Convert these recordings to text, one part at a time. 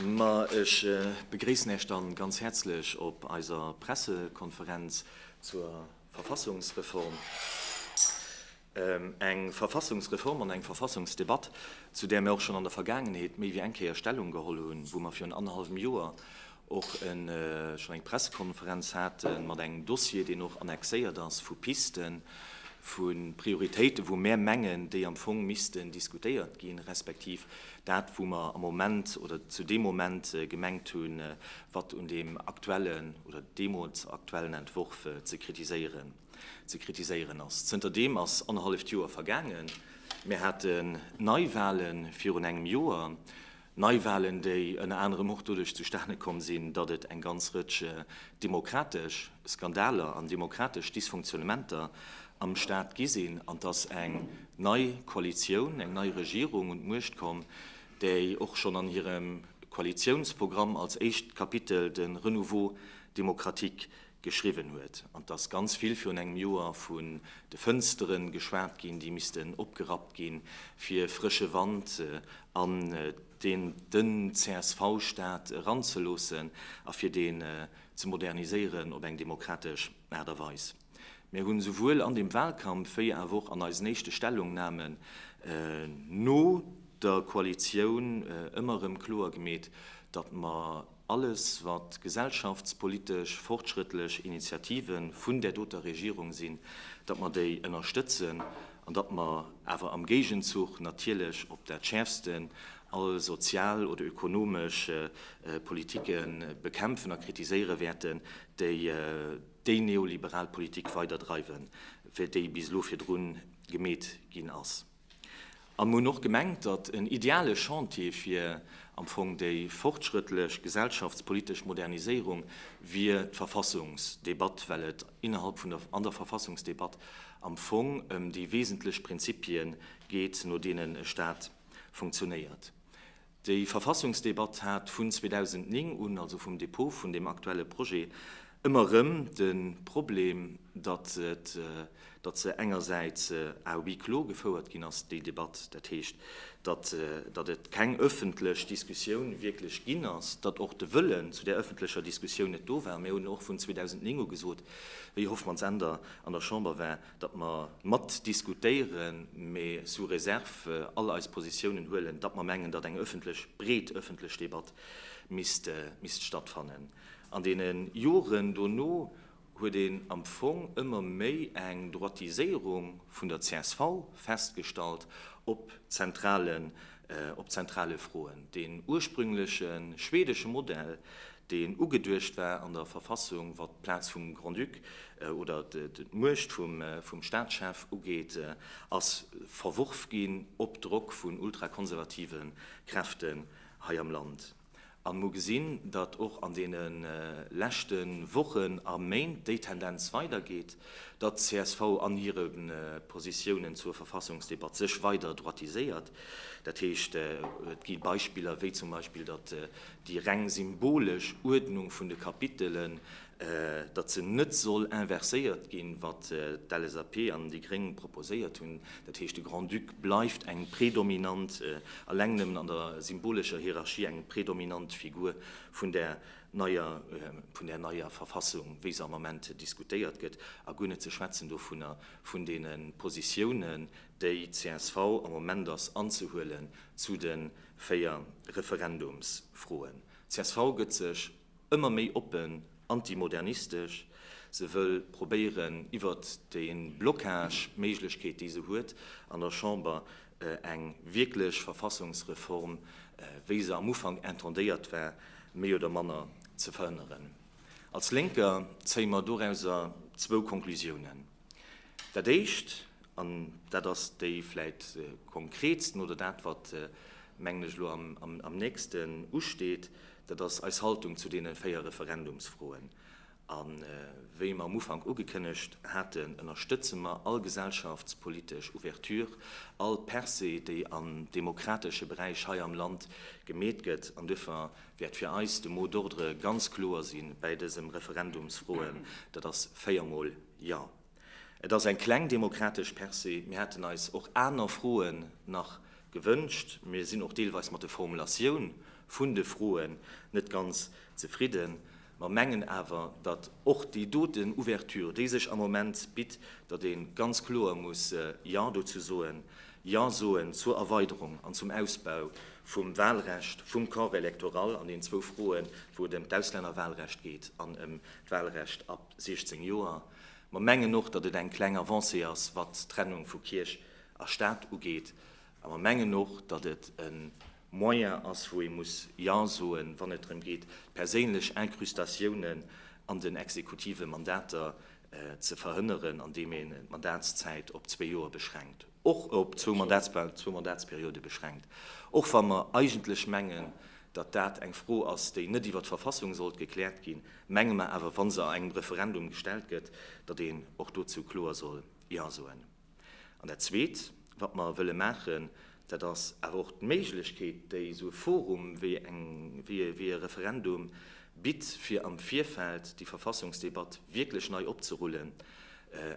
Ma ech begréissen Äech dann ganz häerzlech op eiser Pressekonferenz zur Verfassungsreform. Eng Verfassungsreform an eng Verfassungsdebatt, zu där mir och schonn an der Vergaangenheet méi wéi eng Kéier Stellung geholl hunn, wou mer virun annerhallwem Joer och schonn eng Pressekonferenz hate mat engem Dossier, deen och annexéiert ass vu Pisten, vu Prioritéiten, wou mär mengen, déi am Fong missten diskutéiert ginn, respektiv dat, wou mer am Moment oder zu deem Moment gemengt hunn, wat un deem aktuellen oder deemools aktuellen Entworf ze kritiséieren ze kritiséieren ass. Zënterdeem ass annerhalleft Joer vergaangen. Mir haten Neiwahlen virun engem Joer. Neiwahlen, déi ënner anerem och doduerch zustane komm sinn, datt et eng ganz Rëtsch demokratesch Skandaler an demokratesch Dysfonctionnementer am Staat gi sinn an dass eng nei Koalitioun, eng nei Regierung un d'Muecht komm, déi och schonn an hirem Koalitiounsprogramm als éischt Kapitel de Renouveau démocratique geschriwwen huet an dass ganz vill virun engem Joer vun de Fënstere geschwat ginn, déi missten opgerappt ginn, fir frësche Wand an deen den CSV-Staat eranzeloossen a fir deen ze moderniséieren op eng demokratesch Aart a Weis. Mir hunn esouwuel an dem Wahlkampf wéi awer och an eisen éischte Stellungnahmen no der Koalitioun ëmmer erëm kloer gemeet, datt mer alles wat gesellschaftspolitesch fortschrëttlech Initiative vun där doter Regierung sinn, datt mer déi ënnerstëtzen an datt mer awer am Géigenzuch natierlech op dat Schäerfsten all sozial oder ökonomesch Politike bekämpfen a kritiséiere wäerten, déi déi neoliberal Politik weider dreiwen, wéi déi bis elo virdrun gemeet ginn ass. A mir hunn och gemengt, datt en ideale Chantier fir am Fong déi fortschrëttlech gesellschaftspolitesch Moderniséierung wier d'Verfassungsdebatt, well et innerhalb vun der, an der Verfassungsdebatt am Fong ëm déi wesentlech Prinzipie geet, no deenen e Stat funktionéiert. Déi Verfassungsdebatt hat vun 2009 un, also vum Dépôt vun deem aktuelle Projet, ëmmer erëm de Problem, datt et, datt se engersäits à huis clos gefouert ginn ass, déi Debatt, dat heescht, datt, datt et keng öffentlech Diskussioun wierklech ginn ass, datt och de Wëllen zu där öffentlecher Diskussioun net do war. Mir hunn och vun 2009 u gesot, wéi Hoffmanns-Änder an der Chamber war, datt mer mat diskutéieren, mee sous réserve all eis Positiounen huelen, datt mer mengen, datt eng öffentlech, breet öffentlech Debatt misst, misst stattfannen. An deene Joren dono huet een am Fong ëmmer méi eng Droitiséierung vun der csv festgestallt op zentralen, op zentrale Froen. Deen ursprüngleche schwedesche Modell, deen ugeduecht war an der Verfassung, wat d'Plaz vum Grand-Duc oder d'Muecht vum Staatschef ugeet, ass verworf ginn op Drock vun ultrakonservative Kräften hei am Land. A mer hu gesinn, datt och an deene leschte Wochen a Méint déi Tendenz weidergeet, datt d'CSV an hire Positiounen zur Verfassungsdebatt sech weider droitiséiert. Dat heescht, et gi Beispiller, wéi zum Beispill, datt déi reng symbolesch Uerdnung vun de Kapitelen, datt se net soll inverséiert ginn, wat d'LSAP an déi Gréng proposéiert hunn. Dat heescht, de Grand-Duc bleift eng predominant, eleng nëmmen an der symbolescher Hierarchie eng predominant Figur vun där neier, vun där neier Verfassung, wéi se am Ament diskutéiert gëtt, a guer net ze schwätzen dovunner, vun deene Positiounen, déi csv am Moment ass anzehuelen zu de 4 Referendumsfroen. Csv gëtt sech ëmmer méi oppen antimodernistesch. Se wëll probéieren, iwwert de Blocage-Méiglechkeet, déi se huet an der Chamber, eng wierklech Verfassungsreform, wéi se am Ufank intendéiert war, méi oder manner ze verhënneren. Als Lénker zéie mer dorauser zwou Konklusiounen. Dat Éischt, an dat ass déi vläit konkretsten oder dat, wat, mengen ech, elo am nächsten usteet, dat ass eis Haltung zu deene 4 Referendumsfroen. A wéi mer am Ufank ugekënnegt haten, ënnerstëtze mer all gesellschaftspolitesch Ouverture, all Percée, déi am demokratesche Beräich hei am Land gemeet gëtt. An duerfir wäert fir eis de Mot d'ordre ganz kloer si bäi dësem Referendumsfroen, dat ass véiermol Jo. Et ass eng kleng demokratesch Percée. Mir hätten eis och aner Froen nach gewënscht. Mir sinn och deelweis mat de Formulatioun. vun de Froen net ganz zefridden. Mer mengen awer, datt och déi doten Ouverture, déi sech am Moment bitt, datt ee ganz kloer muss Jo dozou soen, Jo soen zur Erweiderung an zum Ausbau vum Wahlrecht, vum Corps électoral an deenen zwou Froen, wou et ëm d'Auslännerwahlrecht geet an ëm d'Wahlrecht ab 16 Joer. Mer mengen och, datt et eng kleng Avancée ass, wat d'Trennung vu Kierch a Stat ugeet. A mer mengen och, datt et e Moyen ass, wou ee muss Jo soen, wann et drëm geet, perséinlech Incrustatiounen an den exekutive Mandater ze verhënneren, andeem een d'Mandatszäit op zwee Joer beschränkt, och op zwou Mandatsperiode beschränkt, och wa mer eigentlech mengen, datt dat eng Fro ass, déi net iwwer d'Verfassung sollt gekläert ginn, menge mer awer, wa se a engem Referendum gestallt gëtt, datt een och dozou kloer soll Jo soen. An dat Zweet, wat mer wëlle maachen, dat ass awer och d'Méiglechkeet, déi esou e Forum wéi eng, wéi e Referendum bitt, fir am Virfeld déi Verfassungsdebatt wierklech nei opzerullen,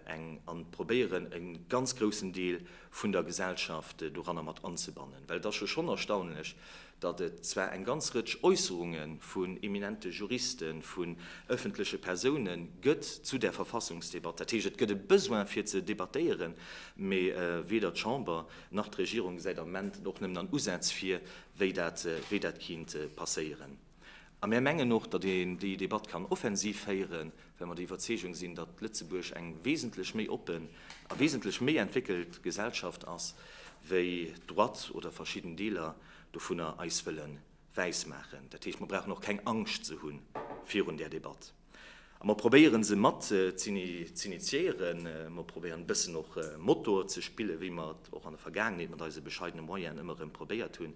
eng, an probéieren, e ganz groussen Deel vun der Gesellschaft doranner mat anzebannen. Well et ass jo schonn erstaunlech, datt et zwar eng ganz Rëtsch Äusserunge vun eminente Juristen, vun ëffentleche Persoune gëtt zu där Verfassungsdebatt, dat heescht et gëtt e Besoin fir ze debattéieren, mee weder d'Chamber nach d'Regierung gesäit am Moment och nëmmen an Usätz vir, wéi dat, wéi dat kinnt passéieren. A mär mengen och, datt een déi Debatt kann offensiv féieren, well mer der Iwwerzeegung sinn, datt Lëtzebuerg eng wesentlech méi oppen a wesentlech méi entwéckelt Gesellschaft ass, wéi d'Droite oder verschidden Deeler dovunner eis wëlle wäismaachen. Dat heescht, mer brauchen och keng Angscht ze hu virun där Debatt. A mer probéiere se mat z'initiéieren, mer probéieren e bëssen och Motor ze spillen, wéi mer et och an der Vergaangenheet mat eise bescheidene Moyenen ëmmer erëm probéiert hunn,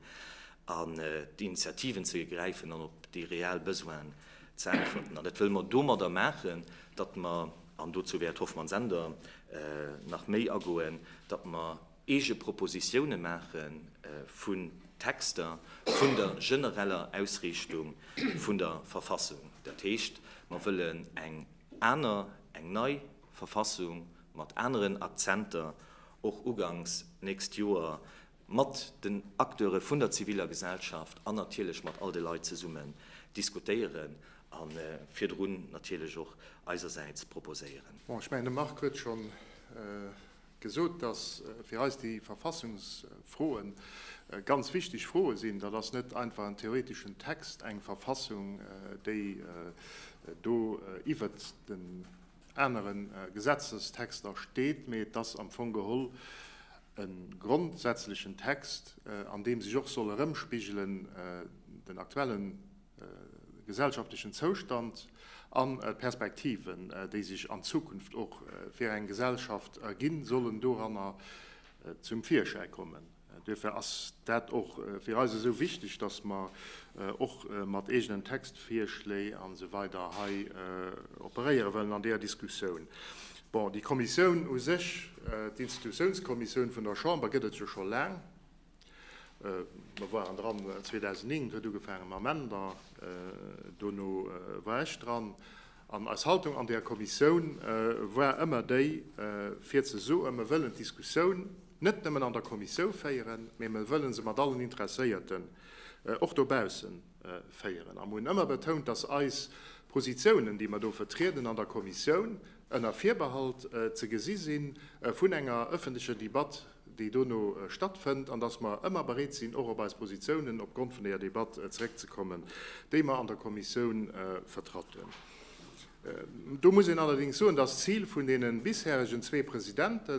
an d'Initiativen ze ergräifen an op déi real Besoinen ze äntwerten. An dat wëlle mer domadder maachen, datt mer, an dozou wäert Hoffmann-Sender nach méi agoen, datt mer eege Propositioune maache vun Texter vun der genereller Ausriichtung vun der Verfassung. Dat heescht, mer wëllen eng aner, eng nei Verfassung mat aneren Akzenter och uganks nächst Joer mat den Acteure vun der ziviler Gesellschaft an natierlech mat all de Leit zesummen diskutéieren a virdrun natierlech och eisersäits proposéieren. Bon, ech mengen, de Marc huet scho gesot, dass fir eis déi Verfassungsfroe ganz wichteg Froe sinn. Dat ass net einfach en theoreteschen Text, eng Verfassung, déi do iwwert den anere Gesetzestexter steet, mee et ass am Fong geholl e grondsätzlechen Text, an deem sech och soll erëmspigelen den aktuelle gesellschaftlechen Zoustand an d'Perspektiven, déi sech an Zukunft och fir eng Gesellschaft erginn, sollen doranner zum Virschäi kommen. Duerfir ass dat och fir eis esou wichteg, dass mer och mat eegenen Textvirschléi a sou weider hei operéiere wëllen an deeër Diskussioun. Bon, déi Kommissioun u sech, d'Institutiounskommissioun vun der Chamber, gëtt et jo scho laang. Mer waren dran 2009, et huet ugefaange mam Änder, dono war ech dran. An eis Haltung an där Kommissioun war ëmmer déi, fir ze soen, mer wëllen d'Diskussioun net nëmmen an der Kommissiou féieren, mee mer wëlle se mat allen Interesséierten och dobausse féieren. A mer hunn ëmmer betount, dass eis Positiounen, déi mer do vertrieden an der Kommissioun, ënner Virbehalt ze gesi si vun enger ëffentlecher Debatt, déi dono stattfënnt, an dass mer ëmmer bereet sinn, och op eis Positiounen opgrond vun deeër Debatt zeréckzekommen, déi mer an der Kommissioun vertratt hunn. Do muss een allerdéngs soen, dass d'Zil vun deene bisheregen zwee Presidente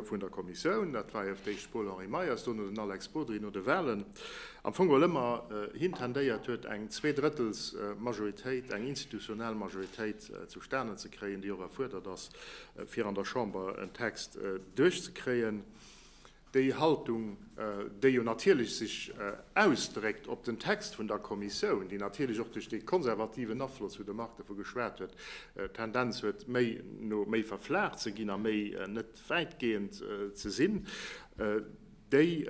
vun der Kommissioun, dat war jo fir d'éischt Paul-Henri Meyers, dono den Alex Bodry no de Wahlen, am Fong geholl ëmmer hin tendéiert huet, eng Zweedrëttelsmajoritéit, eng institutionell Majoritéit zustanen ze kréien, déi och erfuerdert ass, fir an der Chamber en Text duerchzekréien. Déi Haltung, déi jo natierlech sech ausdréckt op den Text vun der Kommissioun, déi natierlech och duerch dee konservativen Afloss, wou de Marc dervu geschwat huet, d'Tendenz huet, méi no méi verflaacht ze ginn a méi net wäitgehend ze sinn, déi,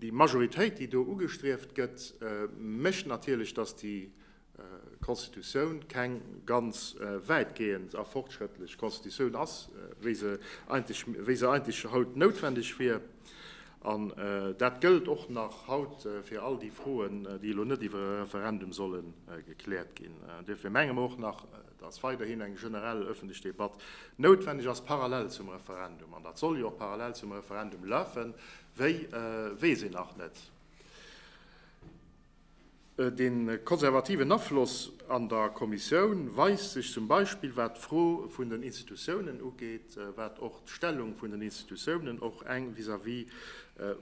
déi Majoritéit, déi do ugestrieft gëtt, mécht natierlech, dass déi Constitutioun keng ganz wäitgehend a fortschrëttlech Constitutioun ass, wéi se eigentlech, wéi se eigentlech haut noutwendeg wier. An dat gëllt och nach haut fir all déi Froen, déi elo net iwwer e Referendum solle gekläert ginn. Duerfir menge mer och nach, dass weiderhin eng generell öffentlech Debatt noutwenneg ass, parallel zum Referendum. An dat soll jo och parallel zum Referendum lafen. Wéi, weess een nach net. De konservativen Afloss an der Kommissioun weist sech zum Beispill wat d'Fro vun den Institutiounen ugeet, wat och d'Stellung vun den Institutiounen, och eng vis-à-vis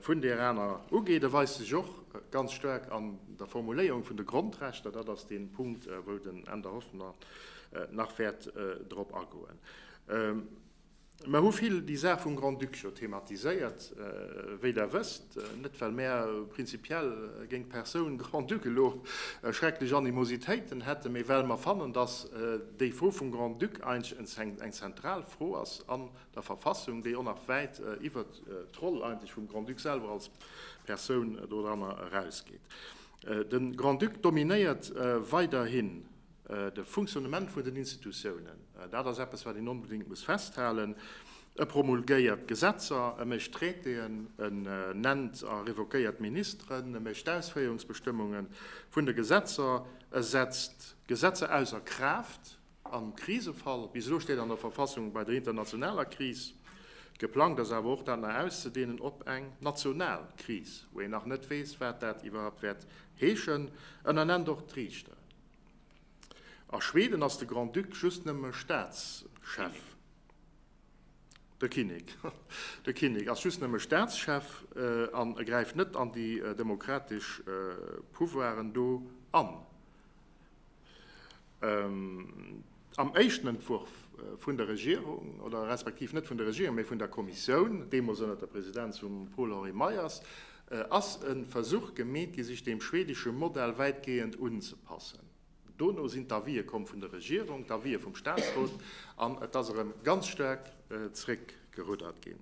vun där aner, ugeet. E weist sech och ganz staark an der Formuléierung vun de Grondrechter. Dat ass dee Punkt, wou den Änder Hoffner nach wäert drop agoen. Mer hu vill déi Saach vum Grand-Duc jo thematiséiert, wéi Der wësst, net well mär prinzipiell géint d'Persoun Grand-Duc elo schrecklech Animositéiten hätten, mee well mer fannen, dass déi Fro vum Grand-Duc eigentlech eng zentral Fro ass an der Verfassung, déi och nach wäit iwwert d'Roll eigentlech vum Grand-Duc selwer als Persoun doranner erausgeet. De Grand-Duc dominéiert weiderhin De Fonctionnement vun den Institutiounen, dat ass eppes, wat een onbedéngt muss festhalen. E promulgéiert Gesetzer, e mécht Traitéen, en nennt a revoquéiert Ministeren, e mécht d'Ausféierungsbestëmmunge vun de Gesetzer, e setzt Gesetzer ausser Kraaft am Krisefall. Bis elo steet an der Verfassung bei der internationaler Kris. Geplangt ass awer och, dat nach auszedehnen op eng national Kris, wou een nach net weess, wat dat iwwerhaupt wäert heeschen. En ernennt och d'Riichter. A Schweden ass de Grand-Duc just nëmme Staatschef. De Kinnek. De Kinnek ass just nëmme Staatschef an e gräift net an déi demokratesch Pouvoiren do an. Am éischten Entwurf vun der Regierung, oder respektiv net vun der Regierung, mee vun der Kommissioun, deemools ënnert der Presidenz vum Paul-Henri Meyers, ass e Versuch gemeet gi sech deem schwedesche Modell wäitgehend unzepassen. Dono sinn d'Avisë komm vun der Regierung, d'Avisë vum Statsrot, an et ass erëm ganz staark zréckgeruddert ginn.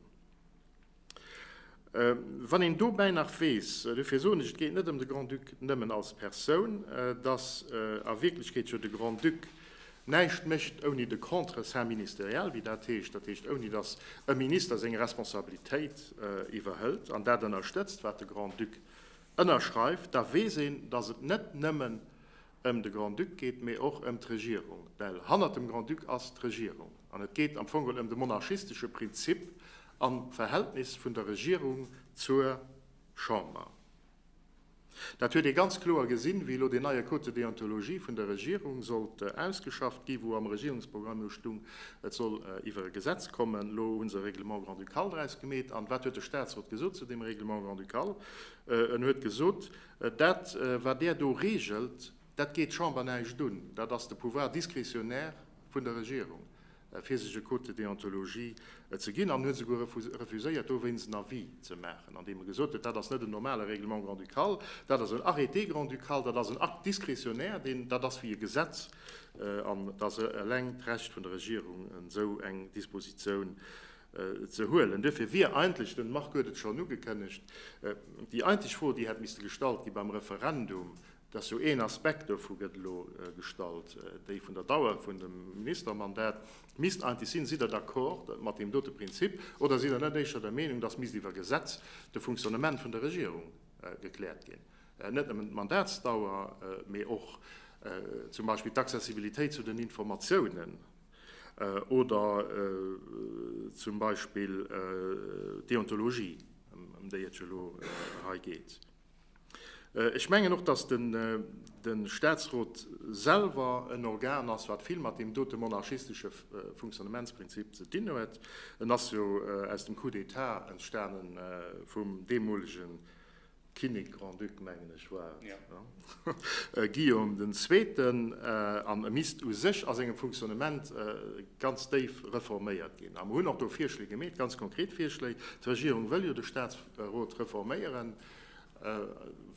Wann een dobäi nach weess, dofir soen ech, et geet net ëm de Grand-Duc nëmmen als Persoun, dass a Wierklechkeet jo de Grand-Duc näischt mécht ouni de Contre-seing ministériel, wéi dat heescht, dat heescht ouni dass e Minister seng Responsabilitéit iwwerhëlt an dat ënnerstëtzt, wat de Grand-Duc ënnerschreift, da weess een, dass et net nëmmen ëm de Grand-Duc geet, mee och ëm d'Regierung, well hannert dem Grand-Duc ass d'Regierung. An et geet am Fong geholl ëm de monarchistesche Prinzip am Verhältnis vun der Regierung zur Chamber. Dat huet ee ganz kloer gesinn, wéi elo deen neie Code de déontologie vun der Regierung sollt ausgeschafft gi, wou am Regierungsprogramm jo stung, et soll iwwer e Gesetz kommen. Elo hu se e Règlement grand-ducal draus gemeet. An wat huet de Statsrot gesot zu deem Règlement grand-ducal? En huet gesot, Dat, wat Der do regelt, dat geet d'Chamber näischt un. Dat ass de Pouvoir discrétionnaire vun der Regierung, fir sech e Code de déontologie ze ginn. An huet esouguer refuséiert, dowéinst en Avis ze maachen, andeem e gesot huet, Dat ass net en normale Règlement grand-ducal, dat ass en Arrêté grand-ducal, dat ass en Acte discrétionnaire, deen, dat ass wéi e Gesetz, an et ass eleng d'Recht vun der Regierung, esou eng Dispositioun ze huelen. Duerfir wier eigentlech, den Marc huet et schonn ugekënnegt, déi einzeg Fro, déi hätt misste gestallt gi beim Referendum, dat ass jo een Aspekt dovu gëtt elo gestallt, déi vun der Dauer vun dem Ministermandat, misst eigentlech sinn, Sidd Der d'accord mat deem dote Prinzip oder sidd Der net éischter der Meenung, dass misst iwwer Gesetz de Fonctionnement vun der Regierung gekläert ginn? Net nëmmen d'Mandatsdauer, mee och zum Beispill d'Accessibilitéit zu den Informatiounen. Oder zum Beispill d'Deontologie, ëm déi et jo elo hei geet. Ech mengen och, datt de Statsrot selwer en Organ ass, wat vill mat deem dote monarchistesche Funktionnementsprinzip ze dinn huet. En ass jo aus dem Coup d'État entstane vum deemolegen Kinnek, Grand-Duc, mengen ech war et, Guillaume den Zweeten, an e misst u sech a sengem Funktionnement ganz déif reforméiert ginn. A mer hunn och do Virschléi gemeet, ganz konkret Virschléi. D'Regierung wëll jo de Statsrot reforméieren,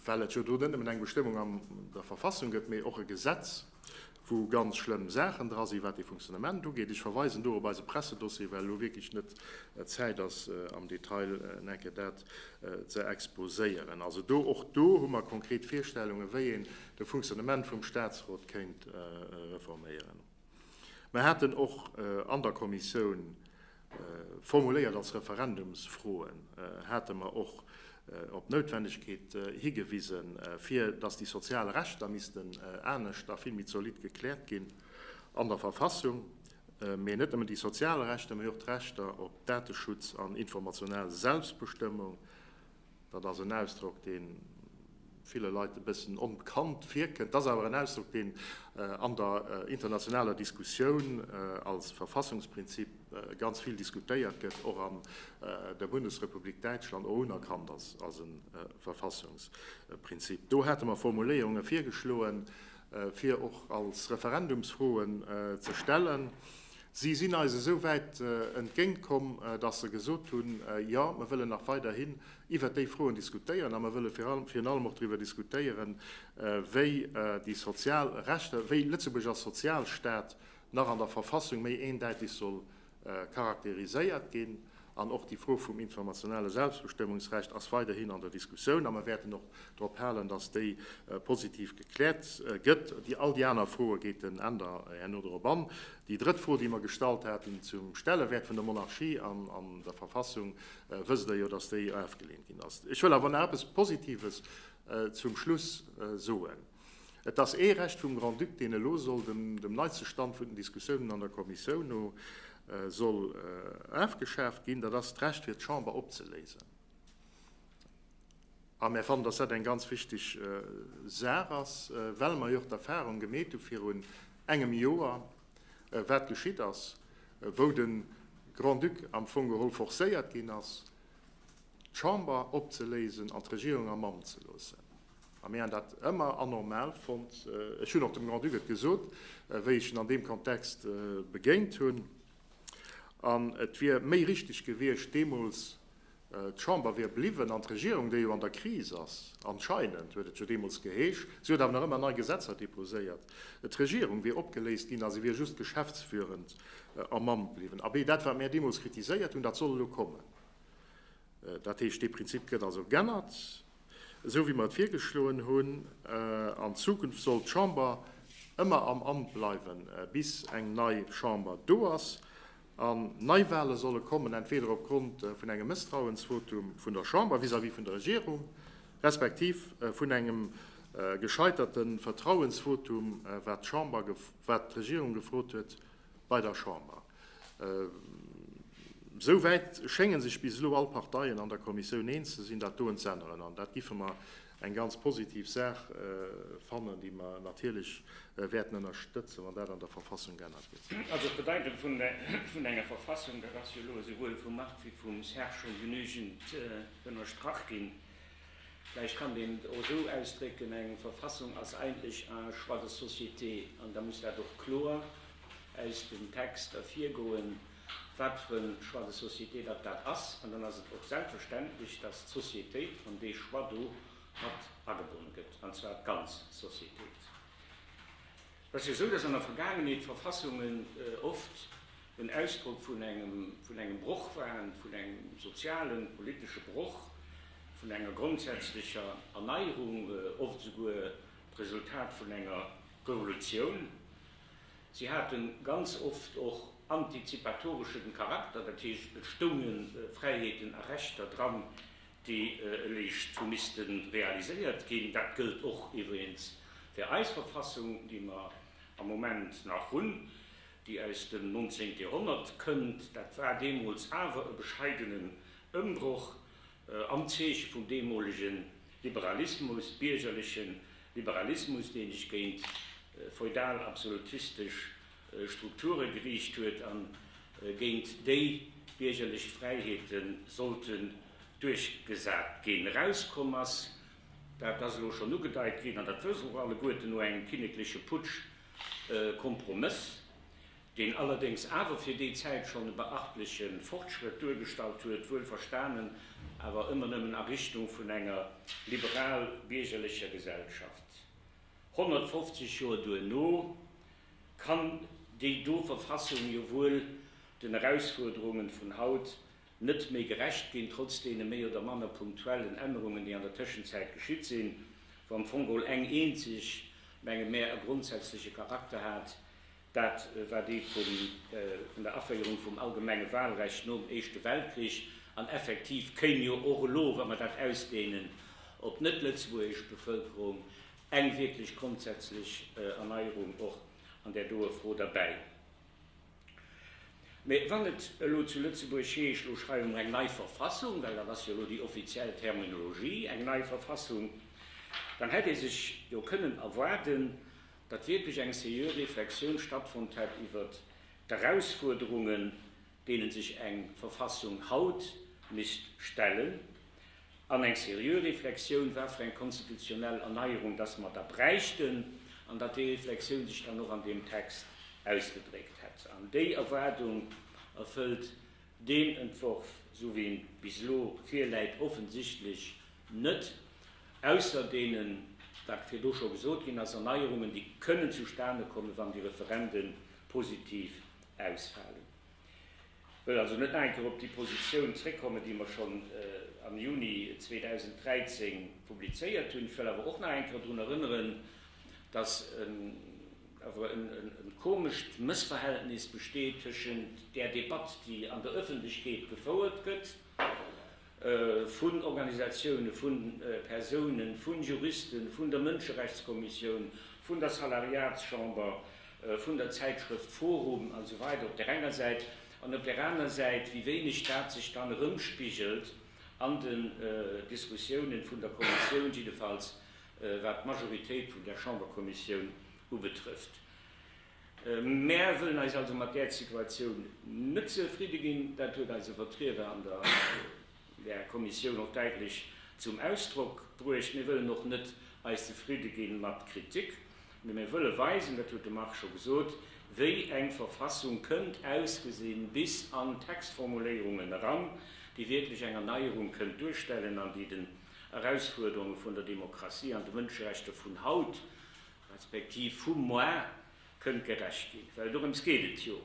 well et jo do net nëmmen eng Bestëmmung an der Verfassung gëtt, mee och e Gesetz, wou ganz schlëmm Saachen dra sinn, wat dee Funktionnement ugeet. Ech verweisen do op eise Pressedossier, well elo wierklech net d'Zäit ass, am Detail nach eng Kéier dat ze exposéieren. Also do, och do hu mer konkret Virstellungen, wéi een de Funktionnement vum Statsrot kéint reforméieren. Mer haten och an der Kommissioun. formuléiert als Referendumsfroen, hate mer och op d'Noutwendegkeet higewisen, fir dass déi sozial Rechter missten anescht a vill méi zolidd gekläert ginn an der Verfassung. Mee net nëmmen déi sozial Rechter, mee och d'Rechter op Dateschutz an informationell Selbstbestëmmung. Dat ass en Ausdrock, dee ville Leit e bëssen onbekannt virkënnt. Et ass awer en Ausdrock, deen an der internationaler Diskussioun als Verfassungsprinzip ganz vill diskutéiert gëtt, och an der Bundesrepublik Däitschland och unerkannt ass als e Verfassungsprinzip. Do hate mer Formuléierunge virgeschloen, fir och als Referendumsfroen ze stellen. Si sinn eis esou wäit entgéint komm, dass se gesot hunn, Jo, mer wëllen nach weiderhin iwwert déi Froen diskutéieren a mer wëlle virun allem och driwwer diskutéieren, wéi déi sozial Rechter, wéi Lëtzebuerg als Sozialstat nach an der Verfassung méi eendäiteg soll charakteriséiert ginn. An och déi Fro vum informationelle Selbstbestëmmungsrecht ass weiderhin an der Diskussioun a mer wäerten och drop halen, dass déi positiv gekläert gëtt. Déi all déi aner Froe geet den Änder herno drop an. Déi drëtt Fro, déi mer gestallt haten zum Stellewäert vun der Monarchie an der Verfassung, wësst Der jo, dass déi ofgeleent ginn ass. Ech wëll awer nach eppes Positives zum Schluss soen. Et ass ee Recht vum Grand-Duc, deen elo soll, dem neitste Stand vun den Diskussiounen an der Kommissioun no, soll afgeschaaft ginn, dat ass d'Recht fir d'Chamber opzeléisen. A mär fannen, dass dat eng ganz wichteg Saach ass, well mer jo och d'Erfahrung gemeet hu virun engem Joer, wat geschitt ass, wou de Grand-Duc am Fong geholl forcéiert ginn ass, d'Chamber opzeléisen an d'Regierung am Amt ze loossen. A mir han dat ëmmer anormal fonnt. Ech hunn och dem Grand-Duc et gesot, wéi ech en an deem Kontext begéint hunn. An et wier méi richteg gewiescht deemools, d'Chamber wier bliwwen an d'Regierung, déi jo an der Kris ass, anscheinend huet et jo deemools geheesch, si huet awer nach ëmmer nei Gesetzer deposéiert, d'Regierung wier opgeléist ginn a si wier just geschäftsführend am Amt bliwwen. Abee, dat wat mär deemools kritiséiert hunn, dat soll elo kommen. Dat heescht, dee Prinzip gëtt also g'ännert, esou wéi mer et virgeschloen hunn. An Zukunft soll d'Chamber ëmmer am Amt bleiwen, bis eng nei Chamber do ass. An Neiwahle solle kommen, entweder opgrond vun engem Mësstrauensvotum vun der Chamber vis-à-vis vun der Regierung, respektiv vun engem gescheiterte Vertrauensvotum, wat d'Chamber, wat d'Regierung gefrot huet bei der Chamber. Esou wäit schénge sech bis elo all Parteien an der Kommissioun eens ze sinn, dat doen ze änneren. An dat giffe mer eng ganz positiv Saach fannen, déi mer natierlech wäerten ënnerstëtzen, wann dat an der Verfassung geännert gëtt. Also d'Bedeitung vun enger Verfassung, dat ass jo elo esouwuel vum Marc wéi vum Serge scho genügend ënnerstrach ginn. Vläicht kann een et och esou ausdrécken, Eng Verfassung ass eigentlech un choix de société. An da muss dat och kloer aus dem Text ervirgoen, wat fir e Choix de société datt dat ass. An dann ass et och selbstverständlech, datt d'Sociétéit an dee Choix do mat agebonne gëtt, an zwar d'ganz Sociétéit. Et ass jo esou, datt an der Vergaangenheet Verfassungen oft en Ausdrock vun engem, vun engem Broch waren, vun engem sozialen, politesche Broch, vun enger grondsätzlecher Erneierung, oft esouguer d'Resultat vun enger Revolutioun. Si hate ganz oft och antizipatoreschen Charakter, dat heescht, et stounge Fräiheeten a Rechter dran, déi eréischt hu misste realiséiert ginn. Dat gëllt och iwwregens fir eis Verfassung, déi mer am Moment nach hunn, déi aus dem 19. Joerhonnert kënnt. Dat war deemools awer e bescheidenen Ëmbroch am Zeeche vum deemolege Liberalismus, biergerleche Liberalismus, dee sech géint feudal-absolutistesch Strukture geriicht huet a géint déi biergerlech Fräiheete sollten duerchgesat ginn. Erauskomm ass, dat ass elo schonn ugedeit ginn, an dat wësse mer och alleguerten, no engem kinnekleche Putsch Kompromëss, deen allerdéngs awer fir déi Zäit schonn e beachtleche Fortschrëtt duergestallt huet, wuel verstanen awer ëmmer nëmmen a Richtung vun enger liberal-biergerlecher Gesellschaft. 150 Joer duerno kann déi do Verfassung jo wuel den Erausfuerderungen vun haut net méi gerecht ginn, trotz deene méi oder manner punktuellen Ännerungen, déi an der Tëschenzäit geschitt sinn, wou am Fong geholl eng eenzeg, menge mär, e grondsätzleche Charakter hat. Dat war dee vun der Aféierung vum allgemenge Wahlrecht nom Éischte Weltkrich. An effektiv kéim jo och elo, wa mer dat ausdehnen op d'net-lëtzebuergesch Bevëlkerung, eng wierklech grondsätzlech Erneierung och an där doe Fro derbäi. Mä wann et elo zu Lëtzebuerg heescht, elo schreiwe mer eng nei Verfassung, well dat ass jo elo déi offiziell Terminologie, eng nei Verfassung, dann hätt ee sech jo kënnen erwaarden, datt wierklech eng seriö Reflexioun stattfonnt hätt iwwert d'Erausfuerderungen, deene sech eng Verfassung haut misst stellen, an eng seriö Reflexioun, wat fir eng konstitutionell Erneierung dass mer da bräichten, an datt déi Reflexioun sech dann och an deem Text ausgedréckt hätt. An déi Erwaardung erfëllt deen Entworf, esou wéi en bis elo virläit, offensichtlech net, ausser deenen, wat virdu scho gesot ginn ass, Erneierungen, déi kënnen zustane kommen, wann déi Referende positiv ausfalen. Ech wëll also net nach eng Kéier op déi Positioun zréckkommen, déi mer schonn am Juni 2013 publizéiert hunn. Ech wëll awer och nach eng Kéier drun erënneren, dass awer e komescht Mëssverhältnis besteet tëschent där Debatt, déi an der Öffentlechkeet gefouert gëtt vun Organisatiounen, vu Persounen, vu Juristen, vun der Mënscherechtskommissioun, vun der Salariatschamber, vun der Zäitschrëft forum an esou weider op där enger Säit, an op där aner Säit, wéi wéineg dat sech dann erëmspigelt an den Diskussiounen vun der Kommissioun, jiddefalls wat d'Majoritéit vun där Chamberkommissioun ubetrëfft. Mär wëllen eis also mat där Situatioun net zefridde ginn. Dat huet eise Vertrieder an der Kommissioun och däitlech zum Ausdrock bruecht. Mir wëllen och net eis zefridde gi mat Kritik, mee mir wëlle weisen, dat huet de Marc scho gesot, wéi eng Verfassung kënnt ausgesinn, bis an d'Textformuléierungen eran, déi wierklech eng Erneierung kënnt duerstellen an déi den Erausfuerderunge vun der Demokratie an de Mënscherechter vun haut respektiv vu moar kënnt gerecht ginn, well dorëms geet et jo.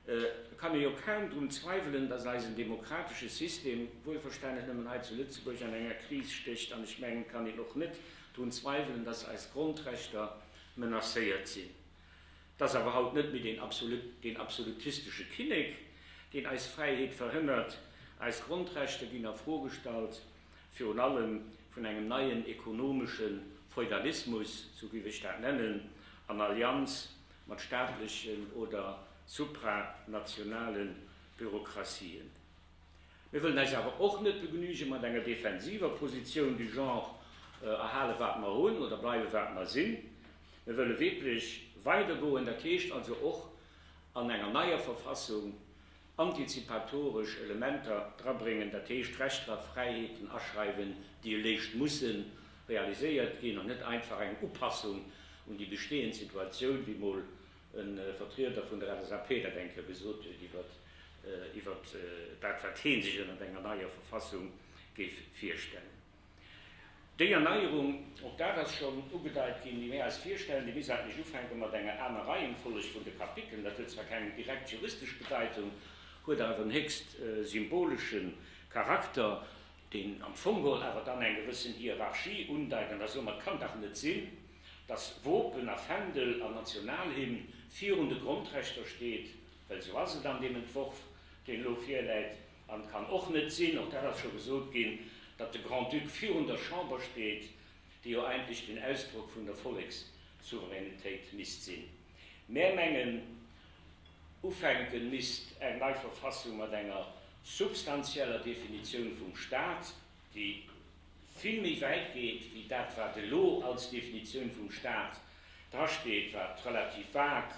Et kann ee jo kaum drun zweiwelen, datt eisen demokratesche System, wuelverstanen net nëmmen hei zu Lëtzebuerg, an enger Kris stécht. An ech mengen, et kann een och net drun zweiwelen, datt eis Grondrechter menacéiert sinn. Et ass awer haut net méi deen deen absolutistesche Kinnek, deen eis Fräiheet verhënnert. Eis Grondrechter ginn a Fro gestallt. virun allem vun engem neien ekonomesche Feudalismus, sou géif ech dat nennen, an Allianz mat staatlechen oder supranationale Bürokratien. Mir wëllen eis awer och net begnüge mat enger defensiver Positioun du genre erhale wat mer hunn oder bleiwe wat mer sinn. Mir wëlle wierklech weidergoen, dat heescht also och an enger neier Verfassung antizipatoresch Elementer drabréngen, dat heescht Rechter a Fräiheeten aschreiwen, déi eléischt musse realiséiert ginn, an net einfach eng Upassung un déi bestehend Situatioun, wéi mol e Vertrieder vun der LSAP dat eng Kéier gesot huet iwwer dat, wat hee sech ënnert enger neier Verfassung géif virstellen. Déi Erneierung, och dat ass schonn ugedeit ginn, déi mir eis virstellen, déi misst eigentlech ufänke mat enger aner Reihenfolleg vun de Kapiteln. Dat huet zwar keng direkt juristesch Bedeitung, huet awer en héchst symbolesche Charakter, deen am Fong geholl awer dann eng gewëssen Hierarchie undeit. An da soe mer, et kann dach net sinn, dass Wopen a Fändel an Nationalhymn virun de Grondrechter steet, well esou ass et an deem Entworf, deen elo virläit. An et kann och net sinn, och dat ass scho gesot ginn, datt de Grand-Duc virun der Chamber steet, déi jo eigentlech den Ausdrock vun der Vollekssouveränitéit misst sinn. Mär mengen, ufänke misst eng nei Verfassung mat enger substanzieller Definitioun vum Stat, déi vill méi wäit geet wéi dat, wat elo als Definitioun vum Stat drasteet, wat relativ vag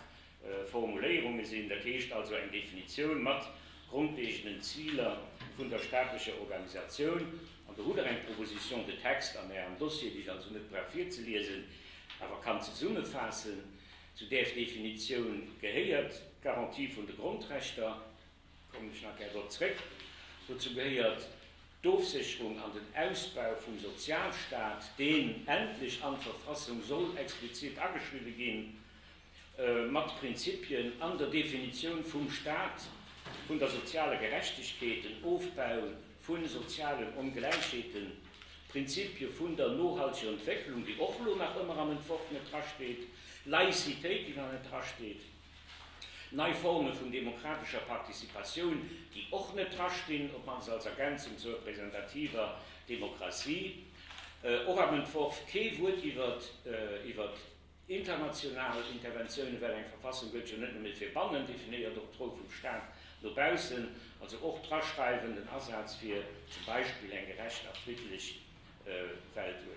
Formuléierunge sinn, dat heescht also eng Definitioun mat grondlegenden Ziler vun der staatlecher Organisatioun. An do hutt Der eng Proposition de texte an Ärem Dossier, déi ech also net brauch virzeliesen, awer kann zesummefaassen. Zu där Definitioun gehéiert d'Garantie vun de Grondrechter, kommen ech nach gär drop zréck, dozou gehéiert d'Ofsécherung an den Ausbau vum Sozialstaat, deen endlech an d'Verfassung soll explizit ageschriwwe ginn, mat Prinzipien an der Definitioun vum Staat, vun der sozialer Gerechtegkeet, den Ofbau vu sozialen Ongläichheeten, d'Prinzipie vun der nohalteger Entwécklung, déi och elo nach ëmmer am Entworf net drasteet, Laïcitéit, déi nach net drasteet. Nei Forme vun demokratescher Participatioun, déi och net drastinn, op d'mannst als Ergänzung zur representativer Demokratie. Och am Entworf kee Wuert iwwer international Interventiounen, well eng Verfassung gëllt jo net nëmme fir bannen, definéiert och d'Roll vum Staat no baussen, also och draschreiwen den Asaz fir zum Beispill eng gerecht a friddlech Weltuerdnung.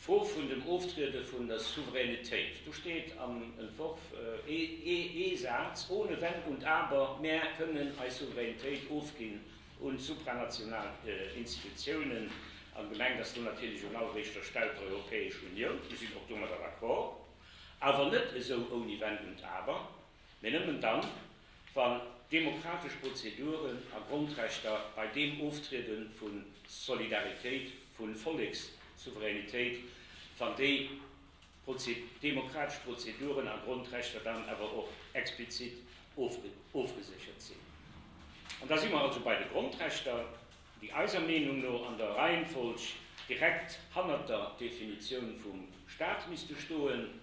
D'Fro vun dem Oftriede vun der Souveränitéit, do steet am Entworf ee Saz, ohne Wenn und Aber, Mär kënnen eis Souveränitéit ofginn un supranational Institutiounen, a gemengt ass do natierlech un alleréischter Stell d'Europäesch Unioun. Mir sinn och domadder d'accord, awer net esou ouni Wenn und Aber, mee nëmmen dann, wann demokratesch Prozeduren a Grondrechter bei deem Oftriede vu Solidaritéit, vu Vollekssouveränitéit, wann déi demokratesch Prozeduren a Grondrechter dann awer och explizit ofgeséchert sinn. An da si mer also bei de Grondrechter, déi eiser Meenung no an der Reihenfolg direkt hannert der Definitioun vum Staat misste stoen.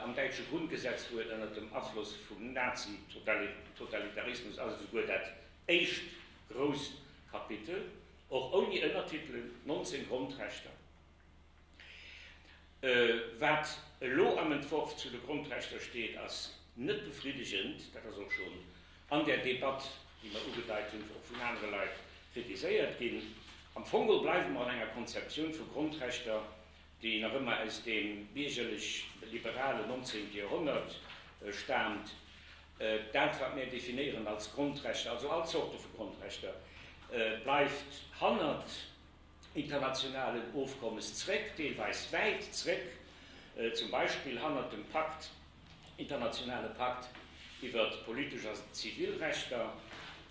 Am däitsche Grundgesetz, wou et ënnert dem Afloss vum Nazi-Totalitarismus ass, et esouguer dat éischt grousst Kapitel, och ouni Ënnertitelen, 19 Grondrechter. Wat elo am Entworf zu de Grondrechter steet, ass net befriddegend. Dat ass och schonn an där Debatt, déi mer ugedeit hunn, och vun anere Leit kritiséiert ginn. Am Fong geholl bleiwe mer an enger Konzeptioun vu Grondrechter, déi nach ëmmer aus deem biergerlech-liberalen 19. Joerhonnert staamt. Dat, wat mir definéieren als Grondrechter, also all Zorte vu Grondrechter, bleift hannert internationalen Ofkommes zréck, deelweis wäit zréck, zum Beispill hannert dem Pakt, internationale Pakt iwwer politesch a zivil Rechter,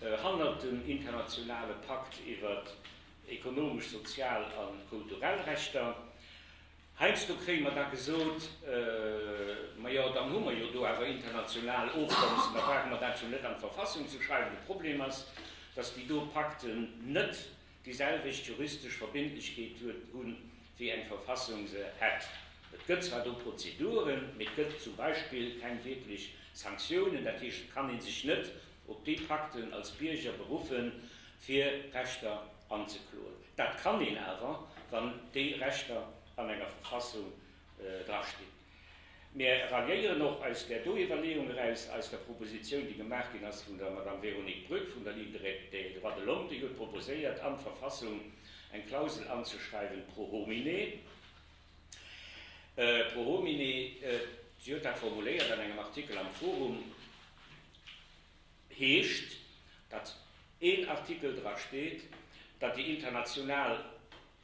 hannert dem internationale Pakt iwwer ekonomesch, sozial a kulturell Rechter. Heiansdo kréie mer da gesot, Majo, dann hu mer jo do awer international Ofkommessen, da brauche mer dat jo net an d'Verfassung ze schreiwen. De Problem ass, dass déi do Pakten net déi selwecht juristesch Verbindlechkeet hunn, wéi eng Verfassung se hätt. Et gëtt zwar do Prozeduren, mee et gëtt zum Beispill keng wierklech Sanktiounen. Dat heescht, et kann ee sech net op déi Pakten als Bierger beruffen, fir Rechter anzekloen. Dat kann een awer, wann déi Rechter an enger Verfassung drastinn. Mir ralliéieren och aus där do Iwwerleeung eraus, aus der Propositioun, déi gemaach ginn ass vun der Madame Véronique Brück vun der Ligue des droits de l'homme, déi huet proposéiert, an d'Verfassung eng Klausel anzeschreiwen pro homine. Pro homine, si huet dat formuléiert an engem Artikel am Forum, heescht, datt een Artikel dra steet, datt déi international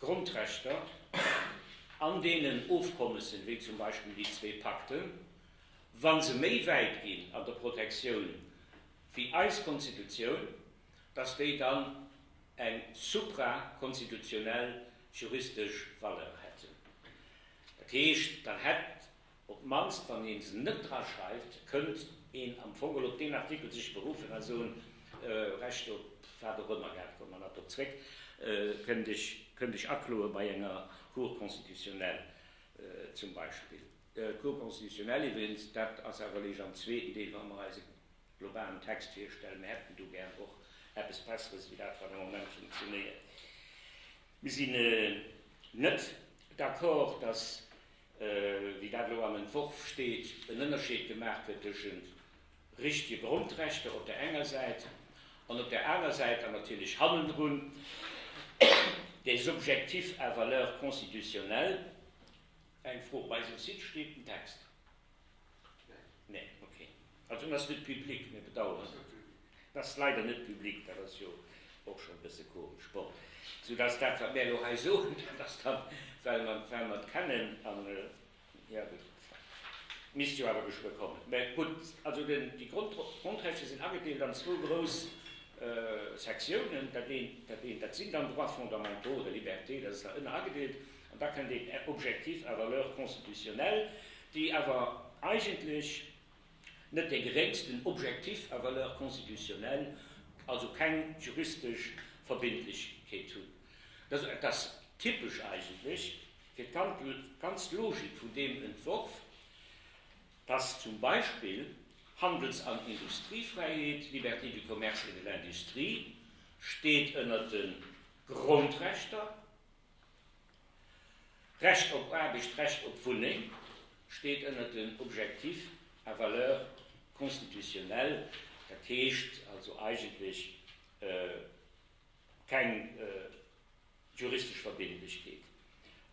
Grondrechter an deenen Ofkommessen, wéi zum Beispill déi zwee Pakten, wa se méi wäit ginn an der Protektioun wéi eis Konstitutioun, dass déi dann eng suprakonstitutionell juristesch Valeur hätten. Dat heescht, dann hätt Op d'mannst, wann ee se net draschreift, kënnt een am Fong geholl op deen Artikel sech beruffen a soen, Recht op wat och ëmmer, dat komme mer nach drop zréck, kënnt ech, kënnt ech akloe bei enger Cour constitutionnelle zum Beispill. D'Cour constitutionnelle iwwregens, dat ass awer eréischt am zweeten Deel, wa mer eise globalen Text virstellen. Mir hätten do gär och eppes Besseres wéi dat, wat am Moment funktionéiert. Mir sinn net d'accord, dass wéi dat elo am Entworf steet, en Ënnerscheed gemaach gëtt tëschent richtege Grondrechter op der enger Säit an op der aner Säit, an natierlech hannendrun, des objectifs à valeur constitutionnelle. Eng Fro, Op eisem Site steet den Text? Nee, ok. Also en ass net public, mir bedauern. En ass leider net public, dat ass jo och schonn e bësse komesch. Bon, soudass dat, wat mär elo hei soen, dat ass dann, well mer, well mer et kennen an, jo gutt, misst jo awer geschwë kommen. Mä gutt, also den, déi Grond, Grondrechter sinn agedeelt an zwou grouss Sektiounen. Dat eent, dat eent, dat sinn dann Droits fondamentaux oder Libertés, dat ass da ënner agedeelt. An da kënnt een Objectifs à valeur constitutionnelle, déi awer eigentlech net dee geréngsten Objectif à valeur constitutionnelle, also keng juristesch Verbindlechkeet hunn. Dat ass typesch eigentlech fir d'ganz Logik vun deem Entworf, dass zum Beispill. Handels an Industriefräiheet, Liberté du commerce et de l'industrie, steet ënnert de Grondrechter. Recht op Aarbecht, Recht op Wunneng steet ënnert den Objectifs à valeur constitutionnelle, dat heescht also eigentlech keng juristesch Verbindlechkeet.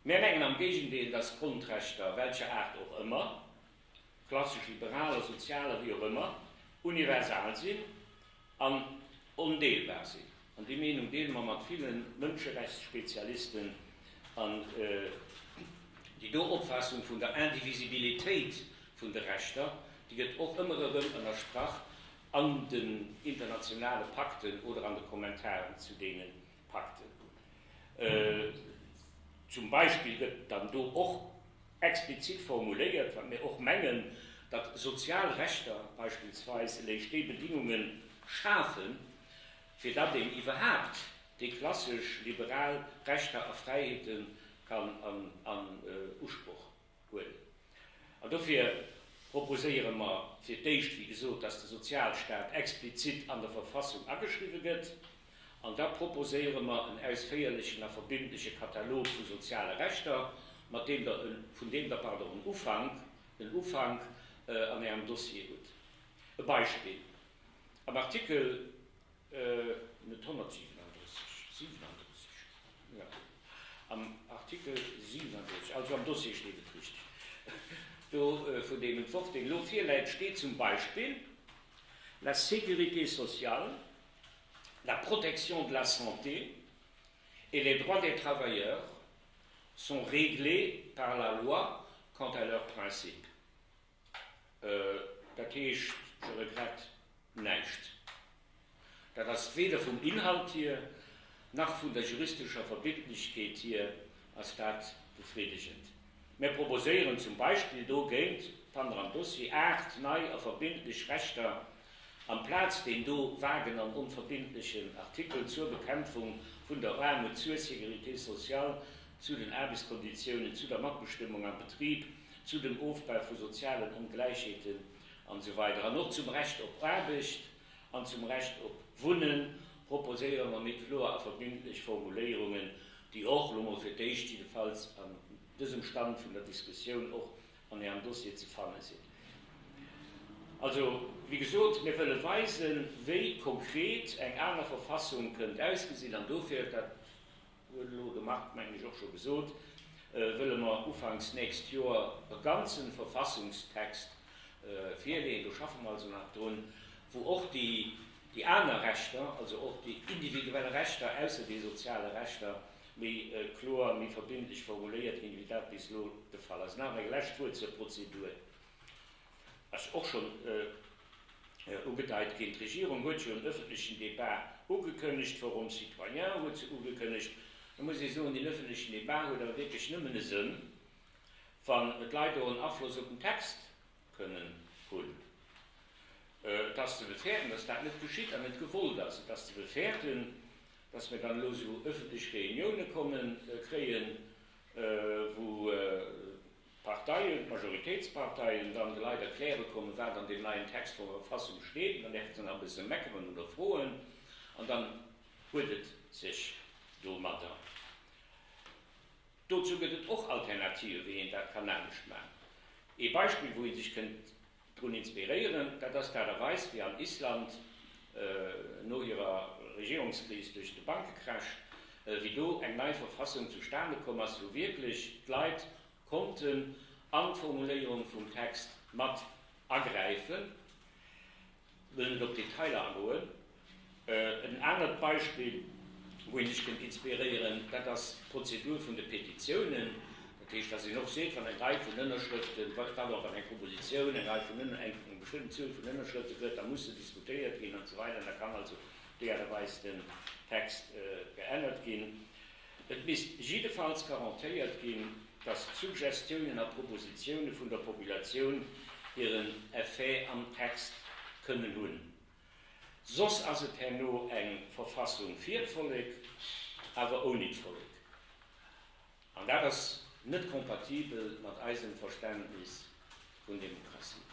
Mär mengen am Géigendeel, dass Grondrechter, welcher Aart och ëmmer, klassesch liberaler, sozialer, wéi och ëmmer, universal sinn an ondeelbar sinn. An déi Meenung deele mer mat ville Mënscherechtsspezialisten. An déi do Opfaassung vun der Indivisibilitéit vun de Rechter, déi gëtt och ëmmer erëm ënnerstrach an den internationale Pakten oder an de Kommentaren zu deene Pakten. Zum Beispill gëtt dann do och explizit formuléiert, wat mir och mengen, datt sozial Rechter beispillsweis eléischt déi Bedingunge schafen, fir datt een iwwerhaapt déi klassesch liberal Rechter a Fräiheete kann an Usproch huelen. An dofir proposéiere mer fir d'éischt, wéi gesot, datt de Sozialstaat explizit an der Verfassung ageschriwwe gëtt. An da proposéiere mer en ausféierlechen a verbindleche Katalog vu soziale Rechter, mat deem Der en, vun deem Der, pardon, en Ufank, en Ufank an Ärem Dossier hutt. E Beispill, Am Artikel, net 137, 37, jo, am Artikel 37, also am Dossier steet et richteg, do vun deem Entworf, deen elo virläit, steet zum Beispill, La sécurité sociale, la protection de la santé et les droits des travailleurs sont réglés par la loi quant à leurs principes. Dat heescht, je regrette, näischt. Dat ass weder vum Inhalt hier, nach vun der juristescher Verbindlechkeet hier ass dat befriddegend. Mir proposéieren zum Beispill dogéint, fannt Der am Dossier, 8 nei a verbindlech Rechter amplaz deen do vagen an onverbindlechen Artikel zur Bekämpfung vun der Aarmut, zur Sécurité sociale, zu den Aarbechtskonditiounen, zu der Matbestëmmung am Betrib, zu dem Ofbau vu sozialen Ongläichheeten an esou weider. An och zum Recht op Aarbecht an zum Recht op Wunnen proposéiere mer méi kloer a verbindlech Formuléierungen, déi och, elo mol fir d'éischt jiddefalls an dësem Stand vun der Diskussioun, och an Ärem Dossier ze fanne sinn. Also, wéi gesot, mir wëlle weisen, wéi konkret eng aner Verfassung kënnt ausgesinn, an dofir, dat huet elo de Marc, mengen ech, och scho gesot, wëlle mer ufanks nächst Joer e ganze Verfassungstext virleeën, do schaffe mer also nach drun, wou och déi aner Rechter, also och déi individuell Rechter ausser déi soziale Rechter, méi kloer, méi verbindlech formuléiert ginn, wéi dat bis elo de Fall ass. Nach eng lescht Wuert zur Prozedur. Ass och schonn ugedeit ginn. D'Regierung huet jo en öffentlechen Débat ugekënnegt, Forum citoyen huet se ugekënnegt. Da muss ee soen, deen öffentlechen Débat huet awer wierklech nëmmen e Sënn, wann d'Leit och en Afloss op den Text kënnen hunn. Et ass ze befäerten, dass dat net geschitt an net gewollt ass. Et ass ze befäerten, dass mir dann elo esou öffentlech Reunioune kommen kréien, wou d'Parteien, d'Majoritéitsparteien dann de Leit erkläre kommen, wat an deem neien Text vun der Verfassung steet, an dann däerfe se nach e bësse meckeren oder froen, an dann huet et sech domadder. Dozou gëtt et och Alternative wéi een dat kann anescht maachen. Ee Beispill, wou ee sech kënnt drun inspiréieren, dat ass d'Aart a Weis, wéi an Island no hirer Regierungskris duerch de Bankecrash, wéi do eng nei Verfassung zustane komm ass, wou wierklech d'Leit konnten an d'Formuléierung vum Text mat agräifen. Wëll net op d'Detailer agoen. En anert Beispill, wou ee sech kënnt inspiréieren, dat ass d'Prozedur vun de Petitiounen. Dat heescht, dass een och seet, wann eng Rei vun Ënnerschrëften, pardon, wann eng Propositioun eng Rei vun, eng bestëmmten Zuel vun Ënnerschrëfte kritt, da muss se diskutéiert ginn an esou weider. An da kann also op déi Aart a Weis den Text geännert ginn. Et misst jiddefalls garantéiert ginn, dass d'Suggestiounen a Propositioune vun der Populatioun hiren Effet am Text kënnen hunn. Soss ass et herno eng Verfassung fir d'Vollek, awer ouni d'Vollek. An dat ass net kompatibel mat eisem Verständnis vun Demokratie.